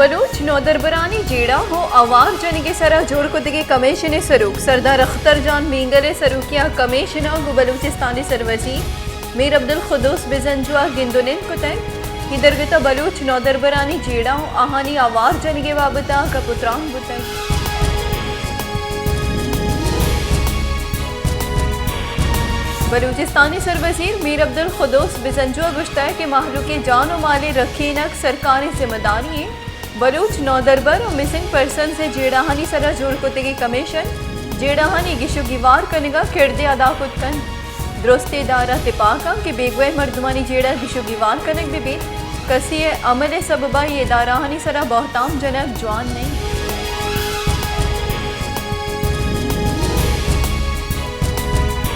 بلوچ نودربرانی جیڑہ ءُ آوار جنگ ءِ سرا جوڑ کتگیں کمیشن ءِ سروک سردار اختر جان مینگل ءِ سروکی ءَ کمیشن ءَ گوں بلوچستان ءِ سروزیر میر عبدالقدوس بزنجو ءَ گند ءُ نند کتگ۔ اے درگت ءَ بلوچ نودربرانی جیڑہ ءُ آہانی آوار جنگ ءِ بابت ءَ گپ ءُ تران بوتگ۔ بلوچستان ءِ سروزیر میر عبدالقدوس بزنجو ءَ گوشتگ کہ مہلوک ءِ جان ءُ مال ءِ رکھینگ سرکار ءِ ذمہ داری اِنت۔ بلوچ نودربر ءُ مسنگ پرسنز ءِ جیڑہانی سرا جوڑ کتگیں کمیشن جیڑہانی گیش ءُ گیوار کنگ ءَ کردے ادا کت کنت۔ درستیں ادارہ تپاک اَنت کہ بیگواہ مردمانی جیڑہ گیش ءُ گیوار کنگ بہ بیت۔ کسے ءِ عمل ءِ سبب ءَ اے ادارہانی سرا بہتام جنگ جوان نہ اِنت۔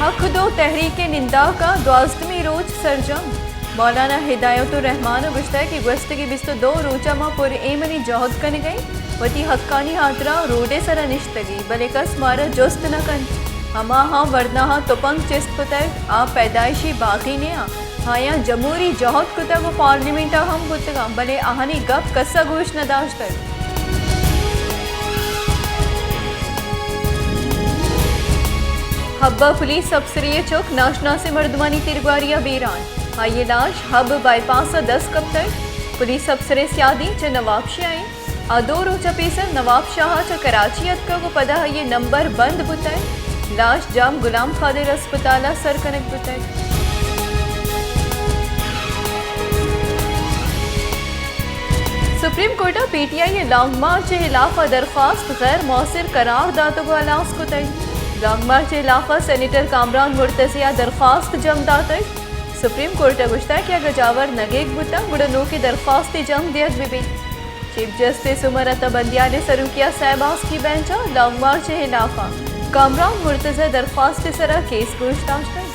حق دو تحریک ءِ ننداک ءَ دوازدہمی روچ سرجم۔ مولانا ہدایت الرحمان ءَ گوشتگ کہ گوستگیں بیست ءُ دو روچ ءَ ما پر ایمنی جہد کنگ ءَ ایں، وتی حقانی ہاترا روڈ ءِ سرا نشتگ ایں، بلے کس مارا جست نہ کنت۔ ہماہاں ورناہاں تپنگ چست کتگ، آ پیدائشی باغی نہ آں، آیاں جمہوری جہد کتگ ءُ پارلیمنٹ ءَ ہم بوتگ آں، بلے آہانی گپ کس ءَ گوش نہ داشتگ۔ حب ءَ پولیس افسرے ءِ چک ناشناسیں مردمانی تیرگواری ءَ بیران۔ آئی ءِ لاش حب بائی پاس ءَ دست کپتگ۔ پولیس افسر ءِ سیادی چہ نوابشاہ ءَ اِنت۔ آ دو روچ ءَ پیسر نوابشاہ ءَ چہ کراچی اتکگ ءُ پدا آئی ءِ نمبر بند بوتگ۔ لاش جام غلام قادر ہسپتال ءَ سر کنگ بوتگ۔ سپریم کورٹ ءَ پی ٹی آئی ءِ لانگ مارچ ءِ ہلاف ءَ درخواست غیر موثر قرار داتگ ءُ ہلاس کتگ۔ لانگ مارچ ءِ ہلاف ءَ سینیٹر کامران مرتضی ءَ درخواست جم داتگ۔ سپریم کورٹ ءَ گوشتگ کہ اگاں جاور نگیگ بوتگ گڑا نوکیں درخواستے جم دیگ بہ بیت۔ چیف جسٹس عمر عطا بندیال ءِ سروکی ءَ سئے باسکی بینچ ءَ لانگ مارچ ءِ ہلاف ءَ کامران مرتضی ءِ درخواست ءِ سرا کیس گوش داشتگ۔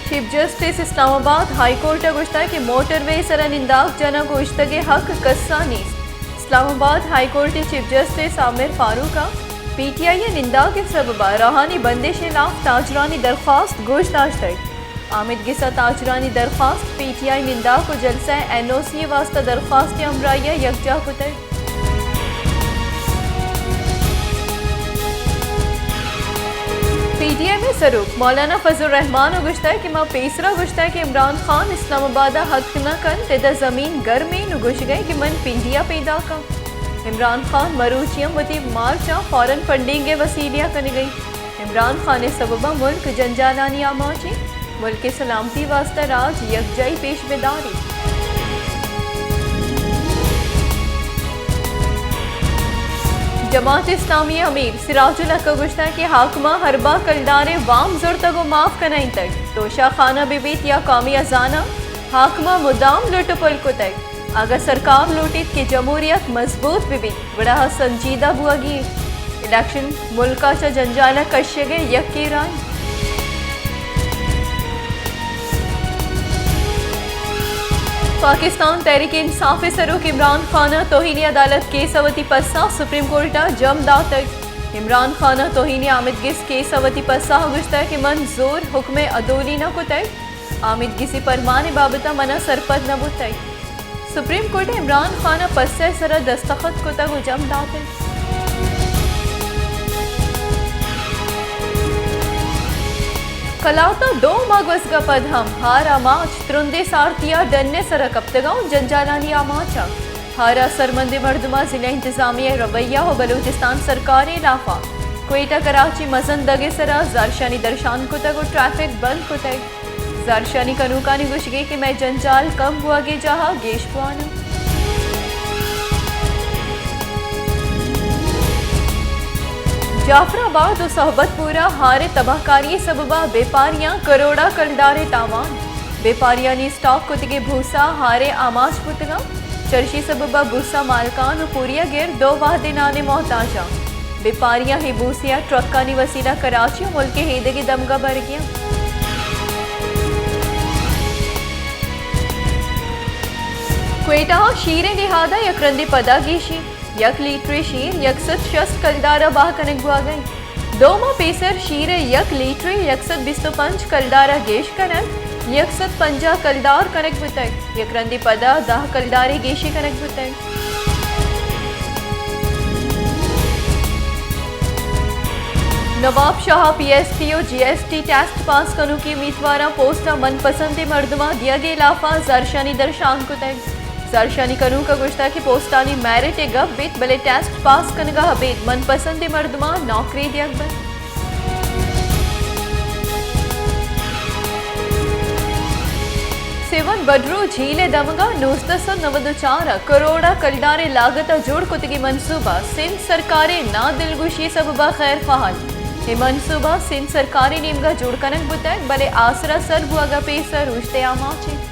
چیف جسٹس اسلام آباد ہائی کورٹ ءَ گوشتگ کہ موٹر وے ءِ سرا ننداک جنگ ءُ اوشتگ ءِ حق کس ءَ نیست۔ اسلام آباد ہائی کورٹ ءِ چیف جسٹس عامر فاروق ءَ پی ٹی آئی ءِ ننداک ءِ سبب ءَ راہانی بندش ءِ ہلاف تاجرانی درخواست گوش داشتگ۔ آمید گس ءَ تاجرانی درخواست پی ٹی آئی ننداک ءُ جلسہ ءِ این او سی ءِ واستہ درخواست ءِ ہمراہی ءَ یکجاہ کتگ۔ پی ڈی ایم ءِ سروک مولانا فضل الرحمان ءَ گوشتگ کہ ما پیسرا گوشتگ کہ عمران خان اسلام آباد ءَ ہتک نہ کنت، ادا زمین گرمیں، نوں گوشگ ءَ کہ من پنڈیا پیداک آں۔ عمران خان مروچی ہم وتی مارچ ءَ فارن فنڈنگ ءِ وسیلہ ءَ کنگ ءَ اِنت۔ عمران خان ءِ سبب ءَ ملک جنجالانی آماچ اِنت۔ ملک ءِ سلامتی ءِ واستہ راج یکجائی پیش بہ داریت۔ جماعت اسلامی ءِ امیر سراج الحق ءَ گوشتگ کہ حاکماں ہربا کلدارے وام زرتگ ءُ معاف کنائینتگ۔ توشہ خانہ بہ بیت یا قومی ہزانہ، حاکماں مدام لٹ ءُ پل کتگ۔ اگاں سرکار لوٹیت کہ جمہوریت مضبوط بہ بیت، گڑا آ سنجیدہ بوہگی اِنت۔ الیکشن ملک ءَ چہ جنجال ءَ کشگ ءِ یکیں راہ اِنت۔ پاکستان تحریک انصاف ءِ سروک عمران خان ءَ توہین عدالت کیس ءَ وتی پسہ سپریم کورٹ ءَ جم داتگ۔ عمران خان ءَ توہین آمید گس کیس ءَ وتی پسہ ءَ گوشتگ کہ من زور حکم ءِ عدولی نہ کتگ، آمید گسی پرمان ءِ بابت ءَ من ءَ سرپد نہ بوتگ۔ سپریم کورٹ ءَ عمران خان ءِ پسہ ءِ سرا دستخط کتگ ءُ جم داتگ۔ کلات ءَ دو ماہ گوزگ ءَ پد ہم ہار آماچ ترندیں سارتی ءَ ڈن ءِ سرا کپتگ ءُ جنجالانی آماچ ءَ۔ ہار ءَ سرمندیں مردماں ضلع انتظامیہ ءِ رویہ ءُ بلوچستان سرکار ءِ ہلاف ءَ کوئٹہ کراچی مزن دگ ءِ سرا زہرشانی درشان کتگ ءُ ٹریفک بند کتگ۔ زہرشانی کنوکانی گوشگ اِنت کہ مئے جنجال کم بوہگیں جاہ ءَ گیش بوان اَنت۔ جعفر آباد ءُ صحبت پور ءَ ہار ءِ تباہکاری ءِ سبب ءَ بیپاریاں کروڑ ءَ کلدار ءِ تاوان۔ بیپاریانی اسٹاک کتگیں بھوسا ہار ءِ آماچ بوتگ اَنت۔ چرشی سبب ءَ بھوسا مالکان ءُ پوریا گر دو وہدے نان ءِ محتاج اَنت۔ بیپاریاں اے بھوسے ءَ ٹرکانی وسیلہ کراچی ءُ ملک ءِ ایدگہ دمگ ءَ برگی اَنت۔ کوئٹہ ءَ شیر ءِ نہاد ءَ یک رندے پدا گیشی، یک لیٹرے شیر یک سد شست کلدار ءَ بہا کنگ بوہگ ءَ اِنت۔ دو ماہ پیسر شیر ءِ یک لیٹرے یک سد بیست ءُ پنچ کلدار ءَ گیش کنگ یک سد پنجاہ کلدار کنگ بوتگ، یک رندے پدا دہ کلدارے گیشی کنگ بوتگ۔ نواب شاہ ءَ پی ایس ٹی ءُ جی ایس ٹی ٹیسٹ پاس کنوکیں امیتواراں پوسٹ ءَ من پسندیں مردماں دیگ ءِ ھلاف ءَ زھرشانی درشان کتگ۔ زھرشانی کنوک ءَ گوشتگ کہ پوسٹانی میرٹ ءِ گپ بیت، بلے ٹیسٹ پاس کنگ ءَ ابید من پسندیں مردماں نوکری دیگ بنت۔ سیون بڈرو جھیل ءِ دمگ ءَ نوزدہ سد نود ءُ چار ءَ کروڑ ءَ کلدار ءِ لاگت ءَ جوڑ کتگیں منصوبہ سندھ سرکار ءِ نادلگوشی ءِ سبب ءَ غیر فعال۔ اے منصوبہ سندھ سرکار ءِ نیمگ ءَ جوڑ کنگ بوتگ، بلے آسرا سر بوگ ءَ پیسر اوشت ءِ آماچ اِنت۔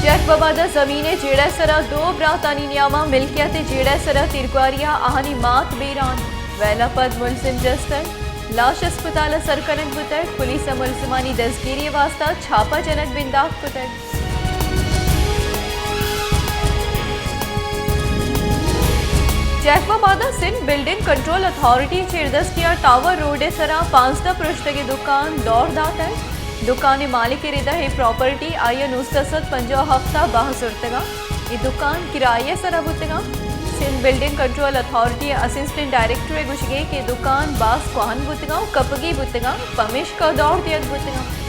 جیکب آباد ءَ زمین ءِ جیڑہ ءِ سرا دو براتانی نیام ءَ ملکیت ءِ جیڑہ ءِ سرا تیرگواری ءَ آھانی مات بیران۔ ویل ءَ پد ملزم جستگ، لاش اسپتال ءَ سر کنگ بوتگ، پولیس ءَ ملزمانی دزگیری ءِ واستہ چھاپہ جنگ بندات کتگ۔ جیکب آباد ءَ سندھ بلڈنگ کنٹرول اتھارٹی ءِ چیردستی ءَ ٹاور روڈ ءِ سرا پانزدہ پرشتگیں دکان دور داتگ۔ دکان ءِ مالک ءِ رد ءَ اے پراپرٹی آئی ءَ نوزدہ سد پنجاہ ءُ ھفت ءَ بہا زرتگ اَت۔ اے دکان کرایہ ءِ سرا بوتگ اَت۔ سندھ بلڈنگ کنٹرول اتھارٹی ءِ اسسٹنٹ ڈائریکٹر ءِ گوشگ اِنت کہ دکان باز کوھن بوتگ اَت ءُ کپگی بوتگ اَت، پمیشکا دور دیگ بوتگ اَت۔